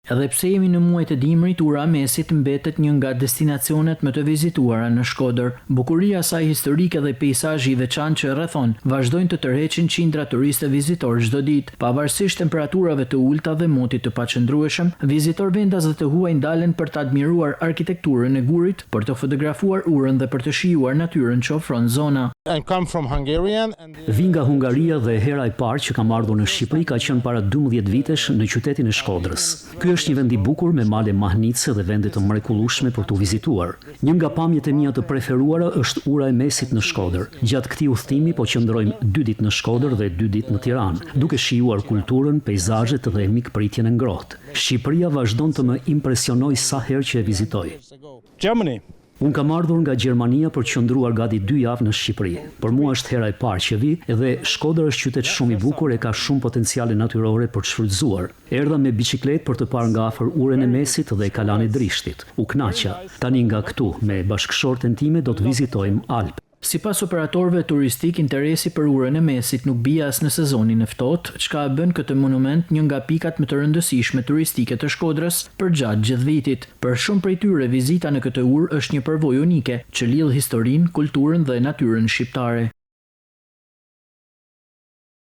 Edhe pse jemi në muajt e dimrit, Ura e Mesit mbetet një nga destinacionet më të vizituara në Shkodër. Bukuria e saj historike dhe peizazhi i veçantë që e rrethon, vazhdojnë të tërheqin qindra turistë e vizitorë çdo ditë. Pavarësisht temperaturave të ulëta dhe motit të paqëndrueshëm, vizitorë vendas dhe të huaj ndalen për të admiruar arkitekturën e gurit, për të fotografuar urën dhe për të shijuar natyrën që ofron zona. I come from Hungarian and Vij nga Hungaria dhe hera e parë që kam ardhur në Shqipëri ka qenë para 12 vitesh në qytetin e Shkodrës. Ky është një vend i bukur me male mahnitëse dhe vende të mrekullueshme për t'u vizituar. Një nga pamjet e mia të preferuara është Ura e Mesit në Shkodër. Gjatë këtij udhëtimi po qëndrojmë dy ditë në Shkodër dhe dy ditë në Tiranë, duke shijuar kulturën, peizazhet dhe mikpritjen e ngrohtë. Shqipëria vazhdon të më impresionojë sa herë që e vizitoj. Germany. Unë kam ardhur nga Gjermania për të qëndruar gati 2 javë në Shqipëri. Për mua është hera e parë që vi dhe Shkodra është qytet shumë i bukur e ka shumë potenciale natyrore për të shfrytëzuar. Erdha me biçikletë për të parë nga afër urën e Mesit dhe Kalanë e Drishtit. U kënaqa. Tani nga këtu, me bashkëshorten time do të vizitojmë Alpet. Sipas operatorëve turistik, interesi për urën e Mesit nuk bie as në sezonin e ftohtë, çka e bën këtë monument një nga pikat më të rëndësishme turistike të Shkodrës përgjatë gjithë vitit. Për shumë prej tyre, vizita në këtë urë është një përvojë unike që lidh historinë, kulturën dhe natyrën shqiptare.